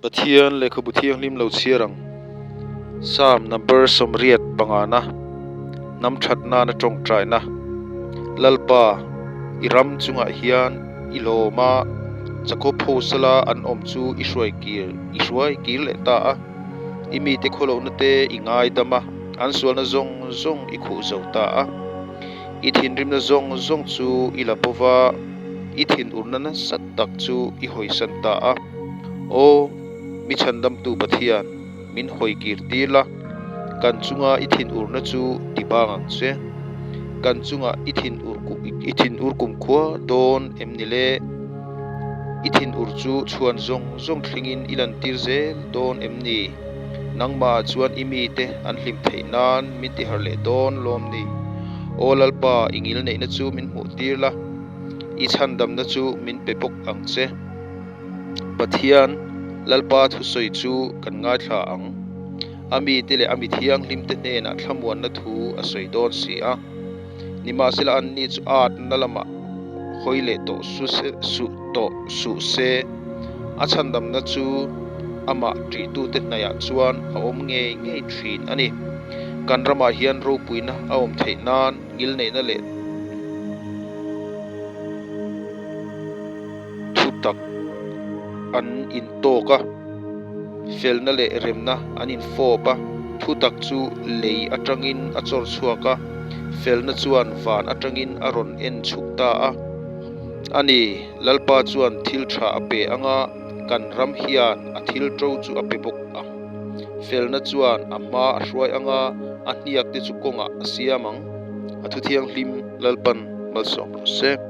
Pathian lehkhabu thianghlim lo chhiar ang. Psalm number 80 pangana, Hnam that nana tawngtaina. Lalpa, i ram chungah hian i lawm a, Jakob ho sala an awm chu i hruai kir i hruai kir leh ta a. I mite khawlohna te i ngaidam a, an sualna zawng zawng i khuh zo ta a. I thinrimna zawng zawng chu i la bo va, i thinurna nasa tak chu i hawisan ta a. Aw, mi chhandamtu Pathian, min hawi kir tir la, kan chunga i thinurna chu ti bang ang che. Kan chunga i thinur i thinur kumkhua dawn em ni le? I thinur chu chhuan zawng zawng thlengin i lantir zel dawn em ni? Nangmahah chuan i mite an hlim theih nan min ti harh leh dawn lawm ni? Aw Lalpa, i ngilneihna chu min hmuh tir la, i chhandamna chu min pe bawk ang che. Pathian, Lalpa thusawi chu kan ngaithla ang. A mite leh a mi thianghlimte hnenah thlamuanna thu a sawi dawn si a. Nimahsela anni chu atna lamah hawi leh tawh suh tawh suh se. A chhandamna chu amah ṭihtute hnaihah chuan a awm ngei ngei ṭhin a ni. Kan ramah hian ropuina a awm theih nan ngilneihna leh Thutak an intawk a, felna leh remna an infawp a, thutak chu lei atangin a chawr chhuak a, felna chuan van atangin a rawn en chhuk ta a. A ni, Lalpa chuan thil tha a pe ang a, kan ram hian a thil to chu a pe bawk ang. Felna chuan a hma a hruai ang a, a hniak te chu kawngah a siam ang. A thuthianghlim Lalpan malsawm rawh se.